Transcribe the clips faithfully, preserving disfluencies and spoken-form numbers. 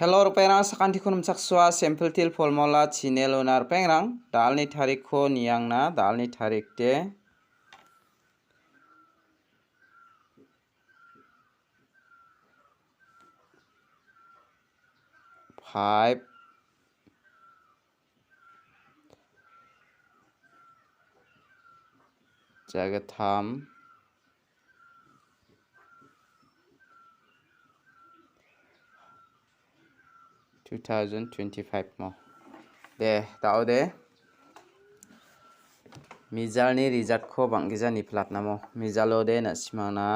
Hello, ripengrang, sakantikon nimchaksoa, Simple Teer Formula channel-ona ripengrang. Da·alni tarikko niangna, da·alni tarik de five, jagittam, two thousand twenty-five mo. De, da·ode. Mijalni result-ko bang·gija niplatnamo. Mijalo de na·simangna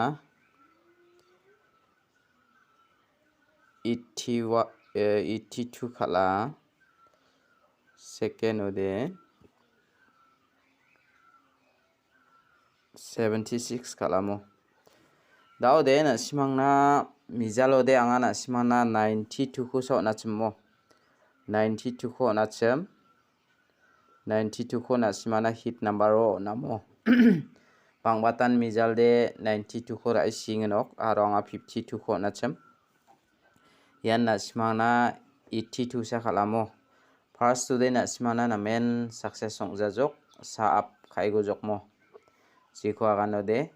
eighty wa-, eh, eighty-two kal·a. Second-o de seventy-six kal·amo. Da·ode na·simangna, mijalo de anga na·simangna ninety-two-kosa on·achimmo. Ninety-two-ko on·achim. Ninety-two-ko na·simangna hit number-o on·amo. Bang·batan mijal de ninety-two-ko ra·e siengenok, aro anga fifty-two-ko on·achim. Ian na·simangna eighty-two-sa kal·amo. First-o de na·simangna namen success ong·jajok, sa up ka·egojokmo. Jeko aganode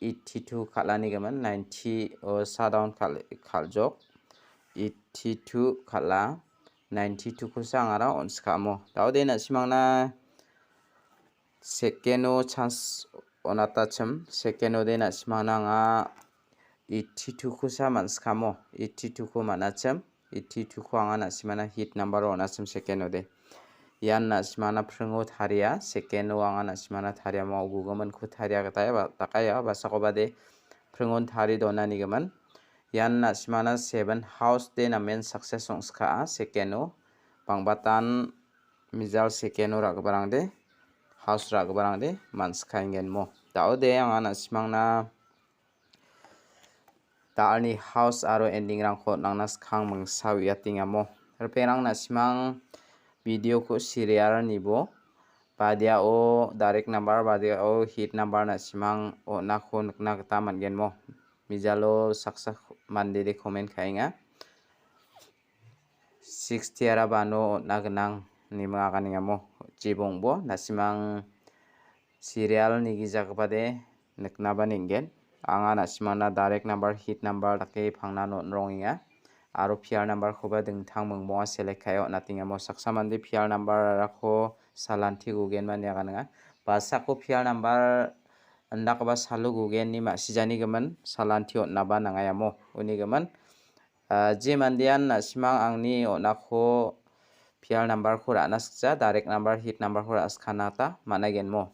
eighty-two kal·anigimin, ninety-o sa down kal-, kal·jok. Eighty-two kal·a, ninety-two-kosa angara on·sikamo. Da·ode na·simangna second-o chance on·atachim, second-o de na·simangna anga eighty-two-kosa man·sikamo, eighty-two-ko man·achim, eighty-two-ko anga na·simangna hit number-o on·achim second-o de. Ian na·simangna pringo taria, second-o anga na·simangna tariamo, gugiminko taria gita ia ba-, dakaia, basakoba de pringon tari donanigimin. Ian na·simangna seven house de namen success ong·skaa, second-o. Bang·batan mijal second-o ra·giparangde, house ra·giparangde man·sikaengenmo. Da·ode anga na·simangna da·alni house aro ending-rangko on·angna skang mingsa uiatengamo. Ripengrang na·simang video-ko serial nibo, badiao direct number, badiao hit number na·simang on·ako nikna gita man·genmo. Mijalo saksa mande de comment ka·enga. Sixty ara bano on·a gnang ine anga nengamo. Jibongbo na·simang serial nigijagipade niknaba neng·gen. Anga na·simangna direct number, hit number dake pangna on·rongenga. Aro P R number-koba dingtang mingbonga select ka·e on·atengamo. Saksa mande P R number-rangko salanti gugenba ine anga nenggenga. Basako P R number indakgipa salo gugenni ma·sijanigimin salanti on·aba nangaiamo. Unigimin, ah, je mandean na·simang angni on·ako P R number-ko ra·na sikja, direct number, hit number-ko ra·skana gita man·aigenmo.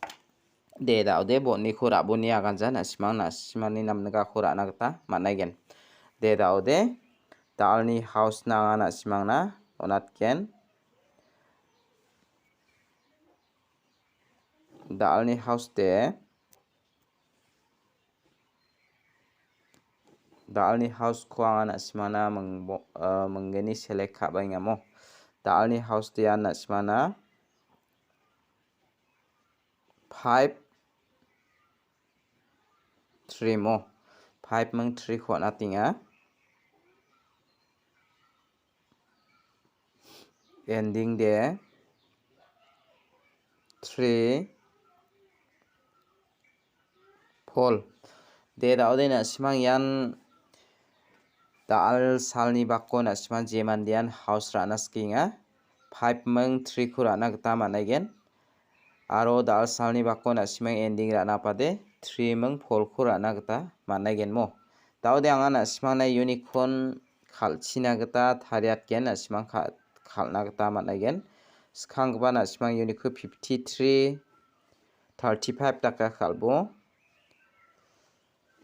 De, da·ode, boniko ra·boni aganja, na·simang, na·simangni namnigako ra·na gita man·aigen. De, da·ode, da·alni house-na anga na·simangna on·atgen. Da·alni house de, da·alni house-ko anga na·simangna mingbo-, ah, minggni select ka·baengamo. Da·alni house de ian na·simangna five three mo. Five ming three-ko on·atenga. Ending de three four. De, da·ode na·simang ian da·al salni bako na·simang je mandean house ra·na sikenga. Five ming three-ko ra·na gita man·aigen. Aro da·al salni bako na·simang ending ra·na pade three ming four-ko ra·na gita man·aigenmo. Da·ode anga na·simangna unicorn kal·china gita tariatgen, na·simang ka-, kal·na gita man·aigen. Skanggipa na·simang unicorn fifty-three, thirty-five dake kal·bo.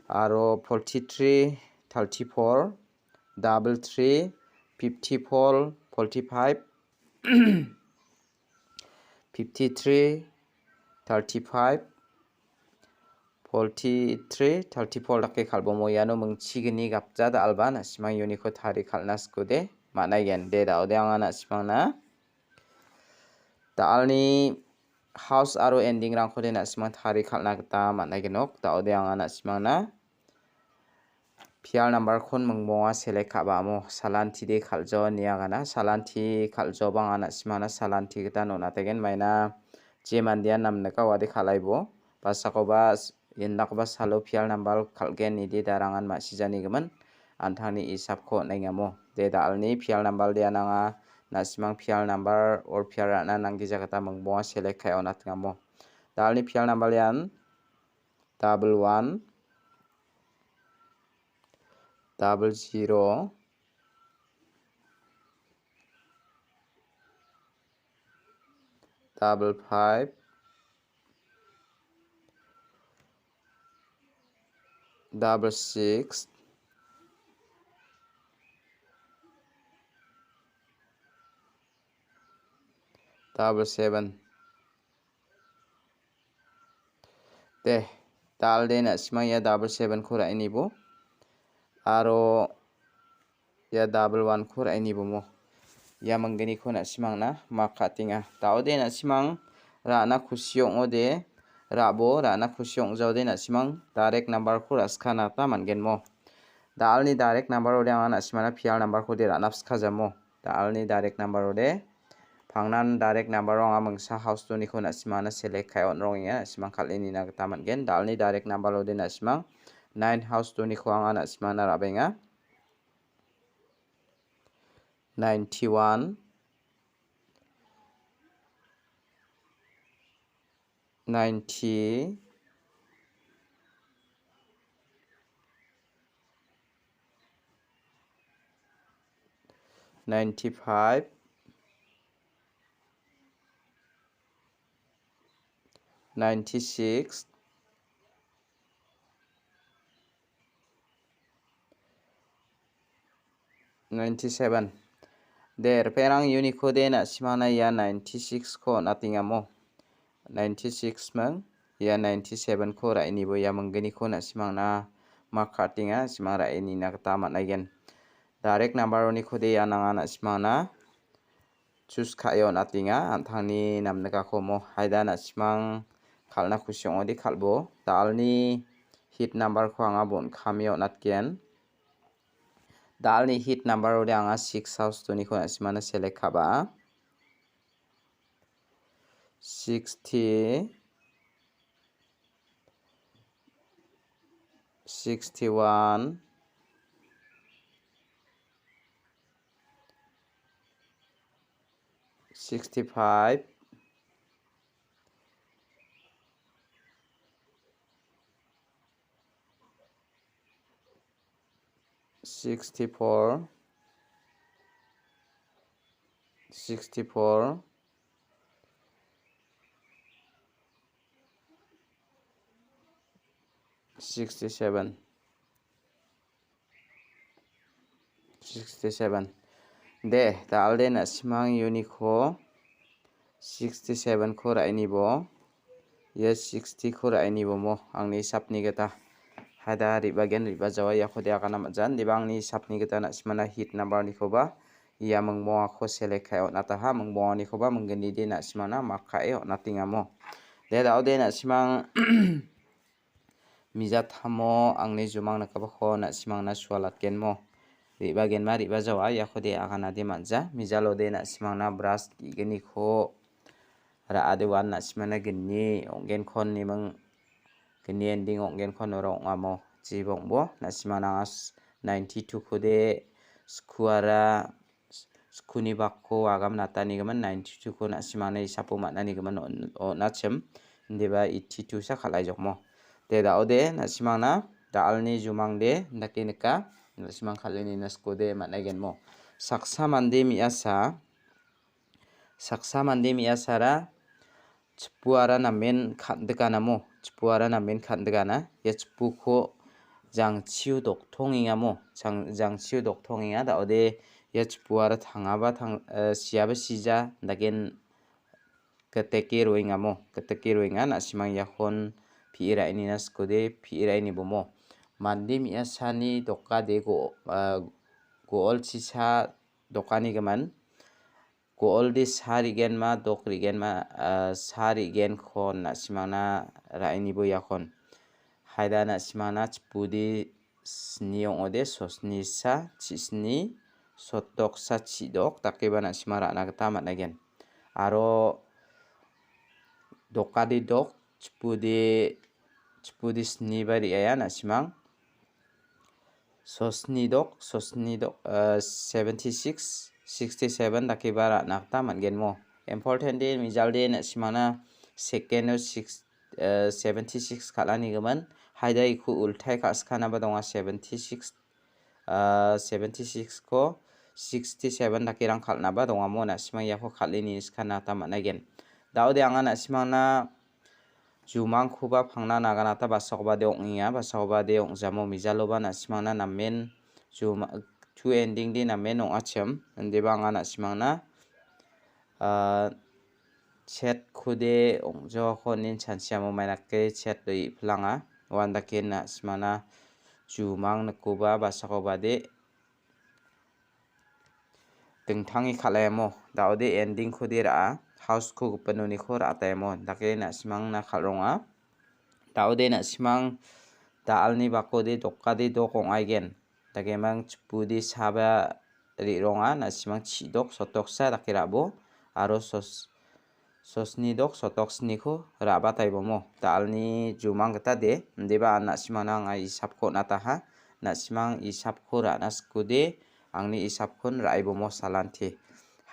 Aro forty-three, thirty-four, double three, fifty-four, forty-five, fifty-three, thirty-five, forty-three, thirty-four dake kal·bomo. Iano mingchigni gapja da·alba na·simang uniko tarie kal·na sikode man·aigen. De, da·ode anga na·simangna da·alni house aro ending-rangkode na·simang tarie kal·na gita man·aigenok. Da·ode anga na·simangna pial number-kon mingbonga select ka·ba amo salantide kal·jo niagana. Salanti kal·joba anga na·simana salanti gita on·ategen maina je mandean namnika uade kal·aibo. Basakoba s-, indakgipa salo pial number kal·gen ide darangan ma·sijanigimin an·tangni isapko on·engamo. De dalni pial number de ananga na·simang pial number or pial ra·na nanggija gita mingbonga select ka·e on·atengamo. Dalni pial number ian double one, double zero, double five, double six, double seven. De, dal de na·simang ia double seven-ko ra·inibo. Aro ia double one-ko ra·inibo mo. Ia manggniko na·simangna mak ka·tenga. Daode na·simang ra·na kusi ong·ode, ra·bo ra·na kusi ong·jaode na·simang direct number-ko ra·skana gita man·gen mo. Dalni direct number-ode anga na·simana pial number-kode ra·na pskajamo. Dalni direct number-ode. Pangnan direct number-o anga mingsa house two-niko na·simana select ka·e on·rongenga, na·simang kal·e nina gita man·gen. Dalni direct number-ode na·simang nine house two-niko anga na·simana ra·benga. Ninety-one, ninety, ninety-five, ninety-six, ninety-seven. De, ripengrang uniko de na·simana ia ninety-six-ko on·atengamo. Ninety-six ming, ia ninety-seven-ko ra·inibo ia manggniko na·simangna mak ka·tenga, na·simang ra·e nina gita man·aigen. Direct number-oniko de ia nanga na·simangna choose ka·e on·atenga, an·tangni namnikako mo. Haida na·simang kal·na kusi ong·ode kal·bo. Dalni hit number-ko anga bon·kame on·atgen. Dalni hit number-ode anga six house two-niko na·simana select ka·ba. Sixty, sixty-one, sixty-five, sixty-four, sixty-four, sixty-seven, sixty-seven. De, dalde na·simang uniko sixty-seven-ko ra·inibo. Ia sixty-ko ra·inibo mo, angni hisapni gita. Haida re·bagen re·bajawa iako de agana man·jan. Deba angni hisapni gita na·simana hit number-nikoba ia mingbongako select ka·e on·ataha, mingbonganikoba minggnide na·simana mak ka·e on·atengamo. De, daode na·simang mijatamo angni jumang nikgipako na·simangna sualatgenmo. Re·bagenma re·bajawa iakode aganade man·ja. Mijalode na·simangna brush ge·gniko ra·ade uan na·simangna gni ong·genkon niming gni ending ong·genkon oro ong·amo. Jibongbo na·simangna ninety-two-kode skuara skuni bakko agam natanigimin ninety-two-ko na·simangna isapo man·anigimin on-, on·achim. Indiba eighty-two sa kal·aijokmo. De daode na·simangna da·alni jumangde dake nika. Na·simang kal·e nina skode man·aigenmo. Saksa mande me·asa, saksa mande me·asara chipuara namen kan·dikanamo, chipuara namen kan·digana. Ia chipuko jangchio doktongengamo, jang-, jangchio doktongenga. Daode ia chipuara tangaba tang-, eh, siaba sija, dagen giteke roengamo, giteke roenga. Na·simang iakon pi·e ra·enina skode, pi·e ra·enibomo. Mande me·asani dokade go-, eh, go·olchisa dokanigimin. Go·olde sa re·genma, dok re·genma, ah, sa re·genko na·simangna ra·enibo iakon. Haida na·simangna chipudi sni ong·ode, sosni sa, chisni, sotdok sa, chidok dakeba na·sima ra·na gita man·aigen. Aro dokade dok, chipode, chipode sni ba re·aia na·simang. Sosni dok, sosni dok, eh, seventy six, sixty seven dakeba ra·na gita man·gen mo. Important de, mijalde na·simana second o six, eh, seventy six kal·anigimin. Haida iku ultai ka·sikanaba donga seventy six, ah, seventy six ko sixty seven dakerang kal·naba dongamo na·simang iako kal·e niniskana gita man·aigen. Daode anga na·simangna jumangkoba pangna naganata basakobade ong·enga, basakobade ong·jamo mijaloba na·simangna namen juma-, two ending de namen ong·achim, indeba anga na·simangna, ah, chet kode ong·joko nin chanchiamo mainake chet do i·pilanga. Uandake na·simana jumang nikoba basakobade dingtange kal·aemo. Daode ending kode ra·a, house ko gipin noniko ra·ataemo. Dake na·simangna kal·ronga. Daode na·simang da·alni bakode dokade dok ong·aigen. Dakemang chipudi saba re·ronga, na·simang chidok sotoksa dake ra·bo. Aro sos-, sosni dok sotoksniko ra·bataibomo. Da·alni jumang gita de, indeba an na·simangna anga isapko on·ataha. Na·simang isapko ra·na sikode, angni isapkon ra·aibomo salante.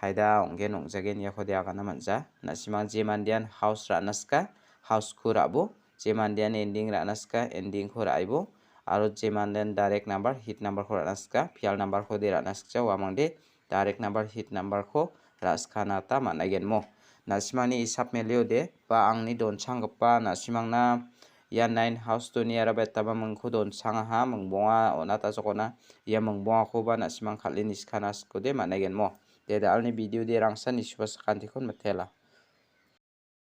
Haida ong·gen ong·jagen iakode agana man·ja. Na·simang je mandean house ra·na sika, house ko ra·bo. Je mandean ending ra·na sika, ending ko ra·aibo. Aro je mandean direct number, hit number ko ra·na sika, pial number ko de ra·na sikja, uamangde direct number, hit number ko ra·skana gita man·aigenmo. Na·simangni isap meliode, ba angni donchanggipa na·simangna ia nine house doniara betaba mingko donchangaha, mingbonga on·atasokona ia mingbongakoba na·simang kal·e niskana sikode man·aigenmo. De da·alni video de rangsan nisuba sakantikon mitela.